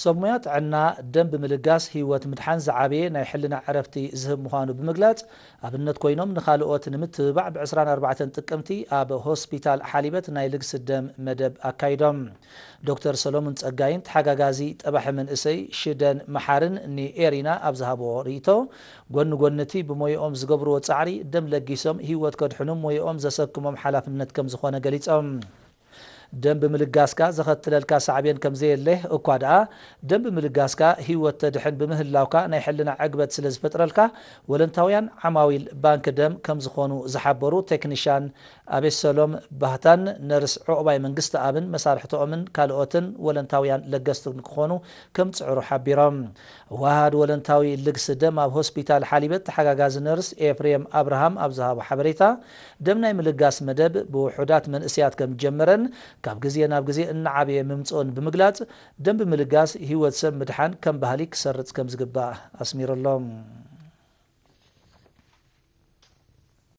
ሰብ ሞያ ጥዕና፣ ደም ብምልጋስ ህይወት ምድሓን ዝዓበየ ናይ ሕልና ዕረፍቲ ዝህብ ምዃኑ ብምግላጽ፣ ኣብነት ኮይኖም ንኻልኦት ንምትብባዕ ብ ዕስራን ኣርባዕተን ጥቅምቲ ኣብ ሆስፒታል ሓሊበት ናይ ልግሲ ደም መደብ ኣካይዶም። ዶክተር ሰሎሙን ጸጋይን ተሓጋጋዚ ጠባሒ መንእሰይ ሽደን መሓርን ንኤሪና ኣብ ዝሃብዎ ርእይቶ፣ ጎኒ ጎኒ እቲ ብሞያኦም ዝገብርዎ ጻዕሪ፣ ደም ለጊሶም ህይወት ከድሕኑ ሞያኦም ዘሰክሞም ሓላፍነት ከም ዝኾነ ገሊጾም። ደም ብምልጋስካ ዘኸትለልካ ሳዕቤን ከም ዘየለ እኳ ደኣ፣ ደም ብምልጋስካ ህይወት ተድሕን ብምህላውካ ናይ ሕልና ዕግበት ስለ ዝፈጥረልካ፣ ወለንታውያን ዓማዊል ባንክ ደም ከም ዝኾኑ ዝሓበሩ ቴክኒሻን ኣቤሰሎም ባህታን ነርስ ዑቕባይ መንግስተኣብን መሳርሕቶኦምን ካልኦትን ወለንታውያን ለገስቲ ንክኾኑ ከም ጽዕሩ ሓቢሮም። ዋሃድ ወለንታዊ ልግሲ ደም ኣብ ሆስፒታል ሓሊበት ተሓጋጋዚ ነርስ ኤፍሬም ኣብርሃም ኣብ ዝሃቦ ሓበሬታ፣ ደም ናይ ምልጋስ መደብ ብውሑዳት መንእሰያት ከም ጀመረን ካብ ግዜ ናብ ግዜ እናዓበየ ምምጽኡን ብምግላጽ፣ ደም ብምልጋስ ህይወት ሰብ ምድሓን ከም ባህሊ ክሰርጽ ከም ዝግባእ ኣስሚሩሎም።